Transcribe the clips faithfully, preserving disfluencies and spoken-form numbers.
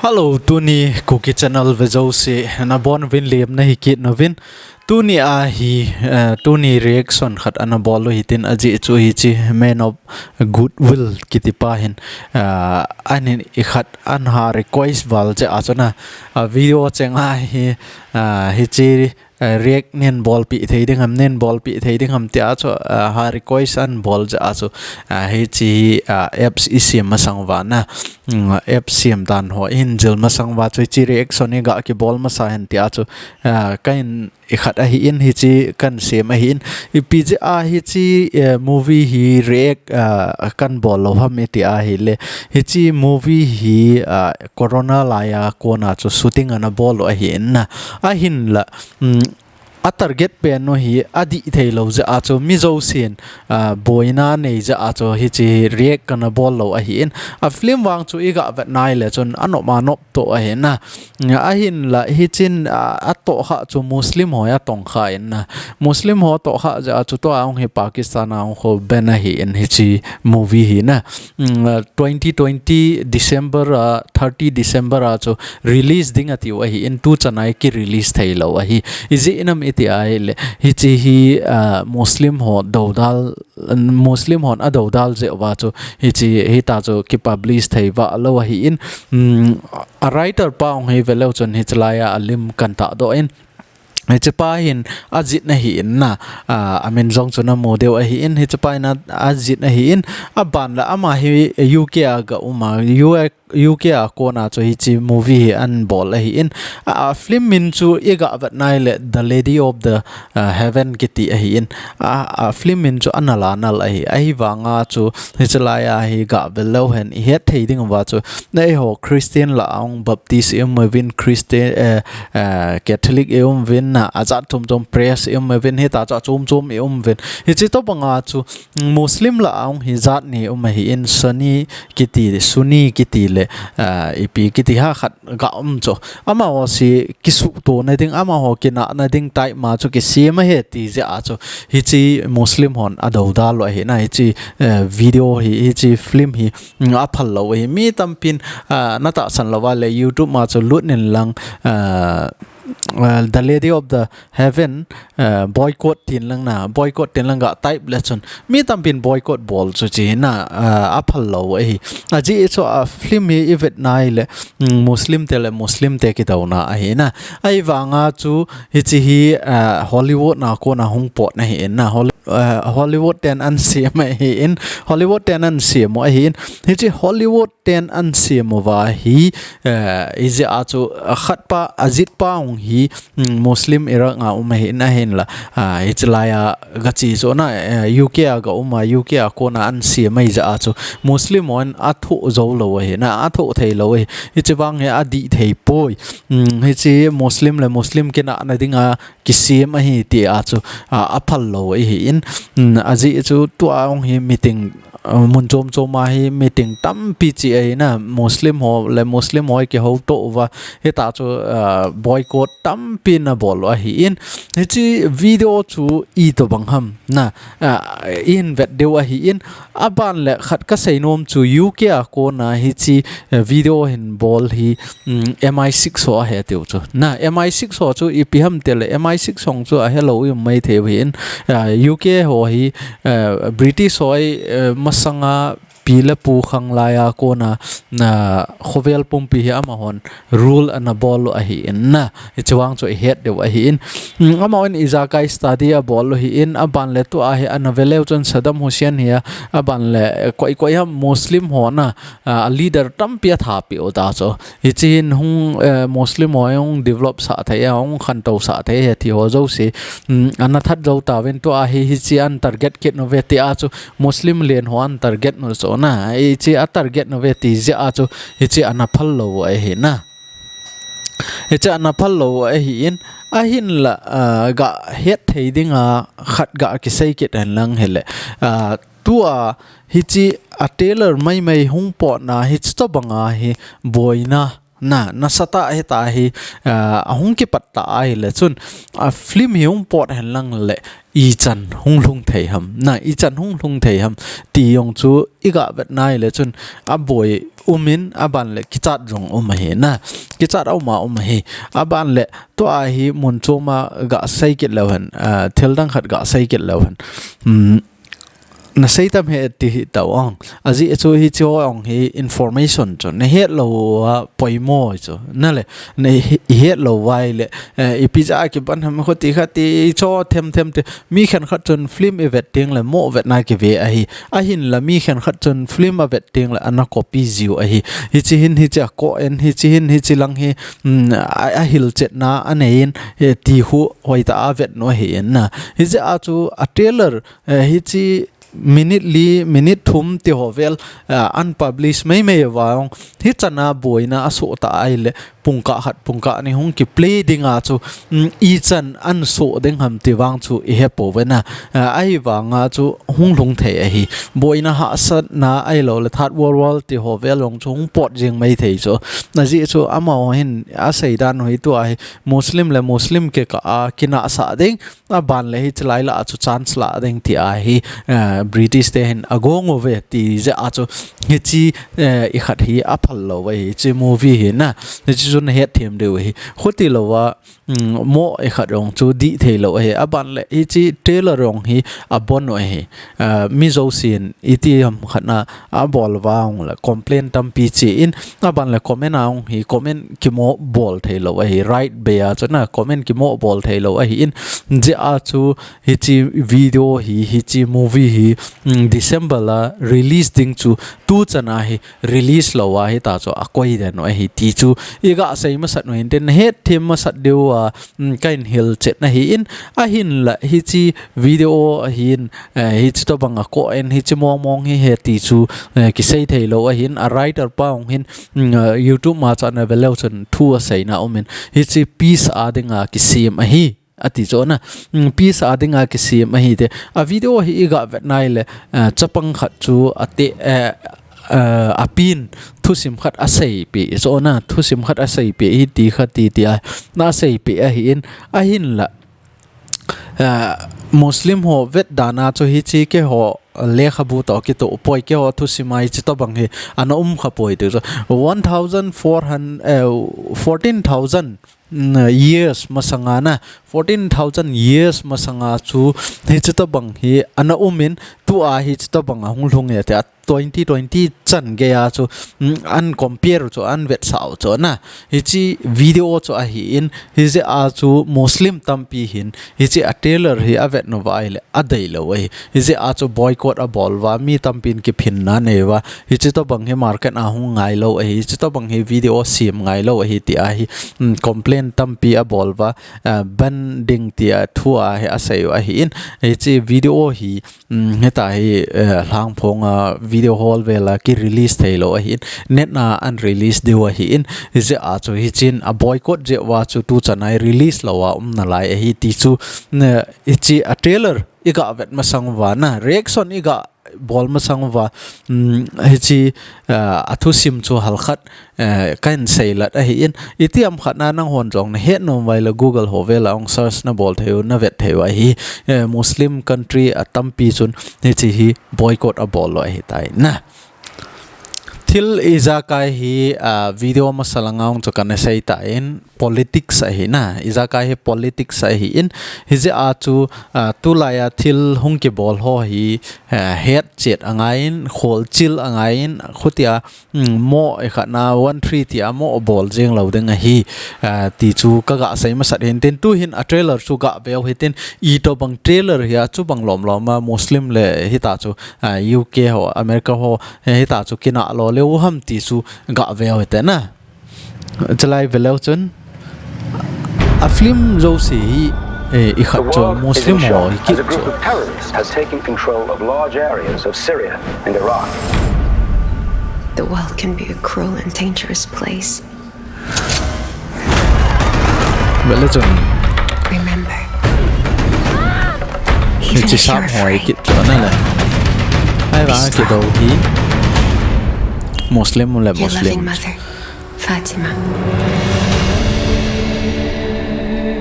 Hello, tuni Kuki Channel vejouse nabonuvin lemna hikit nauvin. Tuni a hi, eh, tuni reaction khat anabol u hitin, ajeh chu hiche Man of Goodwill kitipa hin, eh, ahin ikhat ana request val jeh a chun a, a video chenga hi, eh, hiche eh, react neibolpeh thei ding ham, neibolpeh thei ding ham tia chu, eh, ha request anabol jeh a chu, eh, hiche hi, eh, apps isem masang uva na, mm, apps sem dan ho ihin jil masang uva chu hiche reaction hi ga kibol masa hen tia chu, eh, kahin ikhat ahin, hiche kahin sem ahin, ipi jeh a hiche, eh, movie hi react, eh, kahin bol lou ham iti ahile, hiche movie hi, eh, Corona laiya kona chu shooting anabol u ahin na, ahinla, mm, a target pen u hi adih thei lou jeh a chu mi jousen, ah, boina nei jeh a chu hiche react kana bol lou ahin. A film vang chu iga vet nai le chun anop ma nop toh ahin na. Ahinla hichen, ah, atoh kha chu Muslim ho atong kha in na. Muslim ho toh kha jeh a chu tua hung hi Pakistan a hung kho ban ahin hiche movie hi na. Mm, ah, twenty twenty December a, thirty December a chu release ding atiu ahin, tuchan a ki release thei lou ahi. Ijeh inem iti ahile, hiche hi, ah, Muslim ho doudal, Muslim hon adoudal jeh uva chu, hiche hita chu ki publish thei va lou ahin, mm, a writer pa hung hi veleu chun hiche laiya alim kan tahdoh in, hichepa hin ajih ahin na, ah, amin jong chu namu diu ahin, hichepa hin a, ajih ahin, aban la ama hi U K a ga um a, U K a kona chu hiche movie hi anabol ahin, a, a film min chu iga vet nai le The Lady of the, ah, Heaven kiti ahin, a, a film min chu ana la nal ahi, ahivanga chu hiche laiya hi ga vel leu hen ihet thei ding uva chu, eiho Christian lah a hung Baptist i um uvin, Christian, eh, eh, Catholic i um uvin na, ajat chom chom Pres i um uvin, hita chu achom chom i um uvin. Hiche tobanga chu Muslim lah a hung hi jat ni um ahin, Sunni kiti, Sunni kiti le, eh, ipi kiti ha khat ga um chu. Amaho chu kisuhtona ding, amaho kinahna ding type ma chu kisem ahi ti jeh a chu hiche Muslim hon adoudal u ahi na, hiche, eh, video hi, hiche film hi, mm, aphal lou ahi. Mi tampin, ah, natahsan louva le YouTube ma chu lut in lang, ah, ah, The Lady of the Heaven, ah, boycott tin lang na, boycott tin lang ga type le chun mi tampin boycott bol chu hiche na, ah, aphal lou ahi. Ajeh chu a film hi ivet nai le, mm, Muslim te le Muslim te kidouna ahi na. Ahivanga chu hiche hi, ah, Hollywood na kona hung pot ahin na. Hol-, ah, Hollywood ten anasem ahin, Hollywood ten anasem u ahin. Hiche Hollywood ten anasem uva hi, eh, ijeh a chu, ah, khatpa, ajitpa hung hi, mm, Muslim Iraq a um ahin, ahinla, ah, hiche laiya gache chu na, eh, U K a ga um a, U K a kona anasem ahi jeh a chu Muslim hon athoh jou lou ahi na, athoh thei lou ahi. Hiche vang hi adih thei poi. Mm, hiche Muslim le Muslim kinahna dinga kisem ahi tia chu, ah, aphal lou ahin, mm, ajeh chu tua hung hi meeting, ah, mun chom chom a hi meeting tampi che ahi na, Muslim ho le Muslim ho kihouto uva, hita chu, ah, boycott tampi anabol u ahin, hiche video chu itobang ham na, ah, ihin vet diu ahin, aban le khat kasei nom chu U K a kona hiche, eh, video hin bol hi, mm, M I six ho ahi tiu chu. Na, M I six ho chu ipi ham tile, M I six ho chu ahelou i um mai thei u ahin, ah, U K ho hi, eh, British ho, eh, masanga pi le pu khang laiya kona, na, khovel pumpi hi amahon rule anabol u ahin na. Hiche vang chu ihet diu ahin. Mm, amahon ijakai study abol u ahin, aban le tua hi ana veleu chun Saddam Hussein hi a, aban le koi koi ham Muslim ho na, ah, leader tampi athapeh u ta chu. Hiche hin hung, eh, Muslim ho hung develop sah thei a, hung khantou sah thei ahi ti ho jouse, mm, ana that jou tauvin tua hi, hiche ana target kit uve tia chu Muslim len ho ana target u chu na. Hiche a target uve ti jeh a chu hiche ana phal lou u ahi na. Hiche ana phal lou u ahin, ahinla, ah, ga het thei dinga khat ga kisei kit hen lang hile. Ah, tua hiche a trailer mai mai hung potna hiche tobanga hi boina na, nasatah a hita hi, ah, ahung kipat ta ahile chun, a film hi hung pot hen lang le, ichan hung lhung thei ham, na, ichan hung lhung thei ham, ti jong chu i gah vet nai le chun, aboi um in, aban le kichat jong um ahi, na, kichat a um a um ahi, aban le tua hi mun chom a gah sei kit leu hen, ah, thil dang khat gah sei kit leu hen. Um, na sei tam he ti hi tau ang. Ajeh chu hiche ho ang hi information chu na het lou a poimo chu. Na le, na he-, i het lou vai le, eh, ipi ja kiban ham kho ti kha ti cho them them ti. Mi khen khat chun film i vet ding le mo vet na kive ahi. Ahin la mi khen khat chun film a vet ding le ana copy jiu ahi. Hiche hin hiche a ko en, hiche hin hiche lang hi, mm, a, a hilchetna a nei in, eh, ti hu hoi ta a vet nu ahi in na. Hiche a chu a trailer, eh, hiche minute li, minute thum ti ho vel, eh, unpublish mai mai vang. Hichan a boina a soh ta ahile, pungkah khat, pungkah ni hung kiplay ding a chu, mm, ichan an soh ding ham ti vang chu i he pouve na. Eh, ahivang a chu hung lhung thei ahi. Boina hahsatna ahilou le Third World War ti ho vel jong chu hung pot jing mai thei chu. Ajeh chu amaho hin a sei dan ho hi tua hi Muslim le Muslim kikah a kinahsah ding, aban le hiche lai lah a chu chance la ding ti ahi, eh, British te hin a gong uve ti jeh a chu hiche, eh, i khat hi a phal lou ahi, hiche movie hi na, hiche chu na het them diu ahi. Khuti lou a, mm, mo i khat jong chu dih thei lou ahi, aban le hiche trailer jong hi a bon u ahi. Eh, mi jousen iti ham khat na a bol vang le complain tampi che in, aban le comment a hung hi comment kimo bol thei lou ahi, right be a chu na comment kimo bol thei lou ahi in, jeh a chu hiche video hi, hiche movie hi, mm, December la release ding chu tu chan a hi release lou a hita chu a koi den u ahi ti chu i gah sei masat u hin tin het them masat diu a, mm, ka in hilchet na hi in, ahin la hiche video ahin, eh, hiche tobang a ko en, hiche mong mong hi he ti chu, eh, kisei thei lou ahin, a writer pa hung hin, mm, eh, YouTube ma chan a ve leu chun thu a seina um in, hiche piece a ding a kisem ahi, ati chu na, mm, piece a ding a kisem ahi te. A video hi i gah vet nai le, eh, chapang khat chu a te, eh, eh, a pin thusim khat a sei pi chu na, thusim khat a sei pi hi ti kha ti ti a, na sei pi ahi in, ahin la, ah, Muslim ho vet dan a chu hiche keiho lekhabu toh kitoh poi, keiho thusim a hiche tobang hi ana um kha poi ti chu. One thousand four hundred, eh, fourteen thousand, mm, years masang a na, fourteen thousand years masang a chu hiche tobang hi ana um in, tua hiche tobang a hung lhung e ti a, twenty twenty chan gei a chu, mm, an compare chu, an vetsah u chu na. Hiche video chu ahi in, hijeh a chu Muslim tampi hin, hiche a trailer hi a vet nu va ahile a dei lou ahi. Hijeh a chu boycott a bol uva, mi tampin kiphinna nei uva, hiche tobang hi market a hung ngai lou ahi, hiche tobang hi video sem ngai lou ahi ti ahi, mm, complain tampi a bol uva, ah, ban ding ti a thu a hi a sei u ahi in, hiche video hi, mm, hita hi, eh, Lhangphong a video hall vel a ki release thei lou ahi in, net na an release diu ahi in, hijeh a chu hichin a boycott jeh uva chu tu chan a i release lou a um nalai ahi ti chu, ne, hiche a trailer i gah vet masang uva na, reaction i gah bol masang uva, mm, hiche, eh, a thusim chu halkhat, eh, ka in sei lat ahi in, iti ham khat na nang hon jong na het nom vai le Google ho vel a hung search na bol thei u, na vet thei u ahi, eh, Muslim country a tampi chun hiche hi boycott a bol lou ahi tai na. Thil ijakai hi, ah, video masa langa hung chu kana sei tan politics ahi na. Ijakai hi politics ahi in, hijeh a chu, ah, tulai a thil hung kibol ho hi, ah, hetchet angai in, kholchil angai in, khutia, mm, mo i khat na one three ti a mo bol jing lou ding ahi, ah, ti chu ka gah sei masat hin tin, tu hin a trailer chu gah veu hi tin, itobang trailer hi a chu bang lom lom a Muslim le hita chu, ah, U K ho, America ho, eh, hita chu kinah lou leu ham ti chu gah veu hite na. Chalai ve leu chun, a film jouse hi, eh, i khat chu Muslim ho hi kit chu. The world is in shock as a group of terrorists has taken control of large areas of Syria and Iraq. The world can be a cruel and dangerous place. Ve le chun. Remember. Hiche sap ho hi kit chu na le. Ahivang a kidou hi Muslim le Muslim. Your loving mother. Fatima.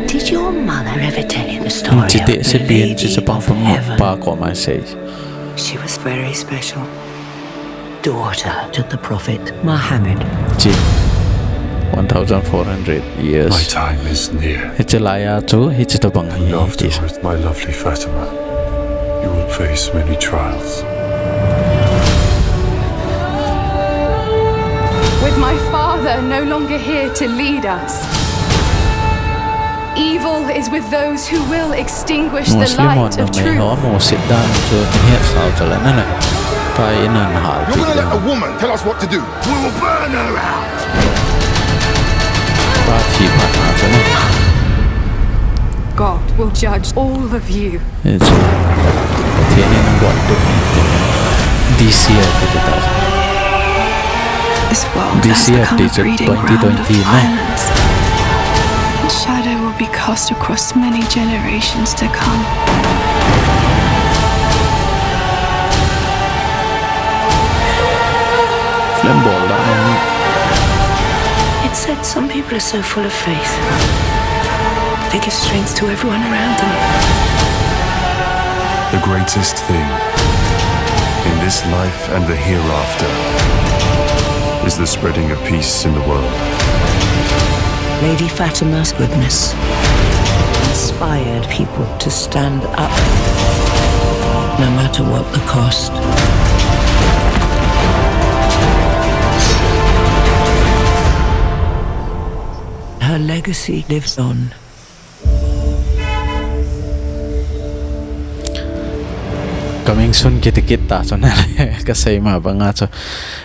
Did your mother ever tell you the story of the Lady of Heaven? Chite se pin, chite se pang pang pa ko mai sei. She was very special. Daughter to the Prophet Muhammad. Chi. One thousand four hundred years. My time is near. Hiche laiya chu, hiche tobang hi. And afterwards, my lovely Fatima, you will face many trials. With my father no longer here to lead us, evil is with those who will extinguish the light of truth. Muslim hon numei ho amu sit dan chu ni het sao chu le na le. Pa in an hal. You're gonna let a woman tell us what to do? We will burn her out. Pa thi phat na chu na. God will judge all of you. It's Pathen in what to D C F ti ta. This world has become a breeding ground of violence. Its shadow will be cast across many generations to come. Film bol da. It's said some people are so full of faith, they give strength to everyone around them. The greatest thing in this life and the hereafter is the spreading of peace in the world. Lady Fatima's goodness inspired people to stand up, no matter what the cost. Her legacy lives on. Coming soon kiti kit ta chu na le, ka sei ma banga chu.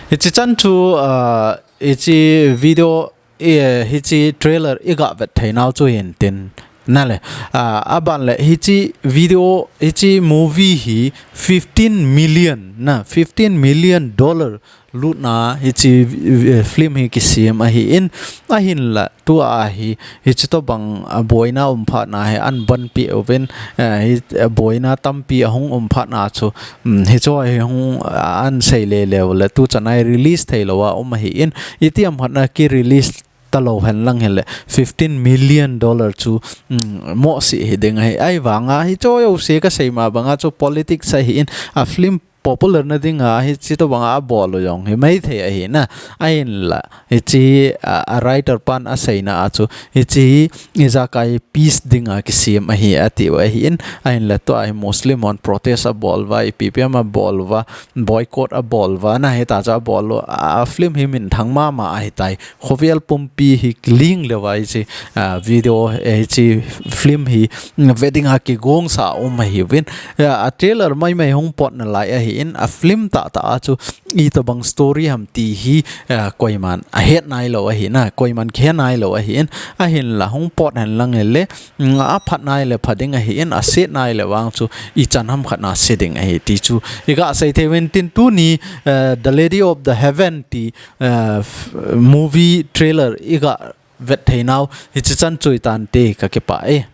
Hichi chan chu, ah, hichi video, eh, hichi trailer i ga vet thei nau chu hin tin na le. Ah, aban le hichi video, hichi movie hi fifteen million na, fifteen million dollar lutna hichi, eh, film hi kisem ahi in, ahin la tua hi, hichi tobang, ah, boina um phat na hi an ban pi uvin, eh, hi, eh, boina tampi ahung um phat na chu, um, hicho hi hung, ah, an sei le le le tu chan a release thei lou a um ahi in, itiam khat na ki release ta lou hen lang hile fifteen million dollar chu, um, mo si hi ding ahi. Ahivanga hicho jouse ka sei ma banga chu politics ahi in, a film popular na dinga hichi tobanga a bol u jong hi mai thei ahi na. Ahin la hichi, a, a writer pan a seina a chu hichi hi ijakai peace dinga kisem ahi ati u ahi in, ahin la tua hi Muslim hon protest a bol uva, ipi pi ham a bol uva, boycott a bol uva na, hita chu a bol u, a film hi minthang mama ahi tai. Khovel pumpi hi kiling le uva hichi, a, video, eh, hichi film hi, mm, ve dinga kigong sa um ahi uvin. A, a trailer mai mai hung pot na lai ahi in, a film tah tah a chu itobang story ham ti hi, a, koiman a het nai lou ahi na, koiman kihe nai lou ahi in, ahin la hung pot hen lang le, mm, a phat nai le pha ding ahi in, a set nai le vang chu ichan ham khat na se ding ahi ti chu i ga sei thei uvin tin tuni, eh, The Lady of the Heaven ti, eh, f-, movie trailer i ga vet thei nau hichi chan chu i tan te ka kipah e.